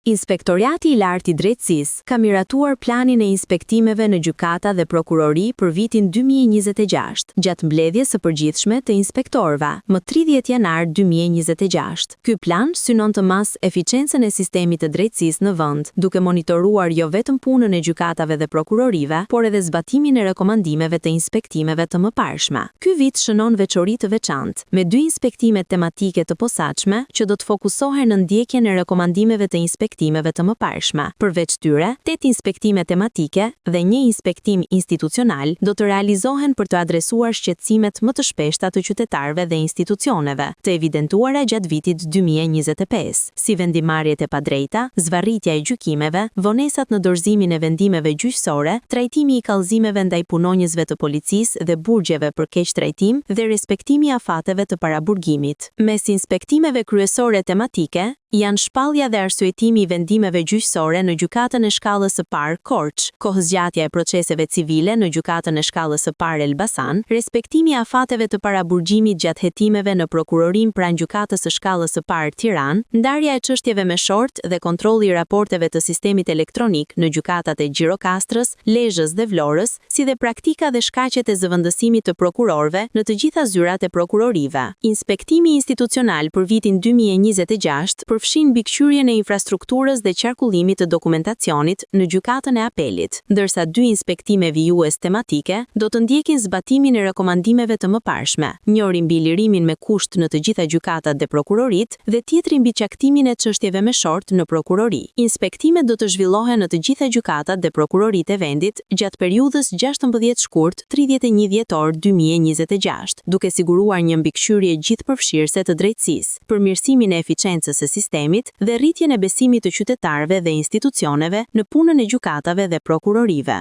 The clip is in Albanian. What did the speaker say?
Inspektoriati i Lartë i Drejtësisë ka miratuar planin e inspektimeve në gjykata dhe prokurori për vitin 2026, gjatë mbledhjes së përgjithshme të inspektorëve, më 30 janar 2026. Ky plan synon të masë eficiencën e sistemit të drejtësisë në vend, duke monitoruar jo vetëm punën e gjykatave dhe prokurorive, por edhe zbatimin e rekomandimeve të inspektimeve të mëparshme. Ky vit shënon veçori të veçantë, me dy inspektime tematike të posaçme që do të fokusohen në ndjekjen e rekomandimeve të inspektimeve të mëparshme. Përveç tyre, tetë inspektime tematike dhe një inspektim institucional do të realizohen për të adresuar shqetësimet më të shpeshta të qytetarëve dhe institucioneve, të evidentuara gjatë vitit 2025, si vendimmarrjet e padrejta, zvarritja e gjykimeve, vonesat në dorëzimin e vendimeve gjyqësore, trajtimi i kallëzimeve ndaj punonjësve të policisë dhe burgjeve për keqtrajtim dhe respektimi i afateve të paraburgimit. Mes inspektimeve kryesore tematike janë shpallja dhe arsyetimi i vendimeve gjyqësore në Gjykatën e Shkallës së Parë Korçë, kohëzgjatja e proceseve civile në Gjykatën e Shkallës së Parë Elbasan, respektimi i afateve të paraburgimit gjatë hetimeve në Prokurorinë pranë Gjykatës së Shkallës së Parë Tiranë, ndarja e çështjeve me short dhe kontrolli i raporteve të sistemit elektronik në gjykatat e Gjirokastrës, Lezhës dhe Vlorës, si dhe praktika dhe shkaqet e zëvendësimit të prokurorëve në të gjitha zyrat e prokurorive. Inspektimi institucional për vitin 2026 përfshin mbikëqyrjen e infrastrukturës dhe qarkullimit të dokumentacionit në Gjykatën e Apelit, ndërsa dy inspektime vijues tematike do të ndjekin zbatimin e rekomandimeve të mëparshme, njëri mbi lirimin me kusht në të gjitha gjykatat dhe prokuroritë dhe tjetri mbi caktimin e çështjeve me short në prokurori. Inspektimet do të zhvillohen në të gjitha gjykatat dhe prokuroritë e vendit gjatë periudhës 16 shkurt 31 dhjetor 2026, duke siguruar një mbikëqyrje gjithëpërfshirëse të drejtësisë, përmirësimin e eficiencës së sistemit dhe rritjen e besimit të qytetarëve dhe institucioneve në punën e gjykatave dhe prokurorive.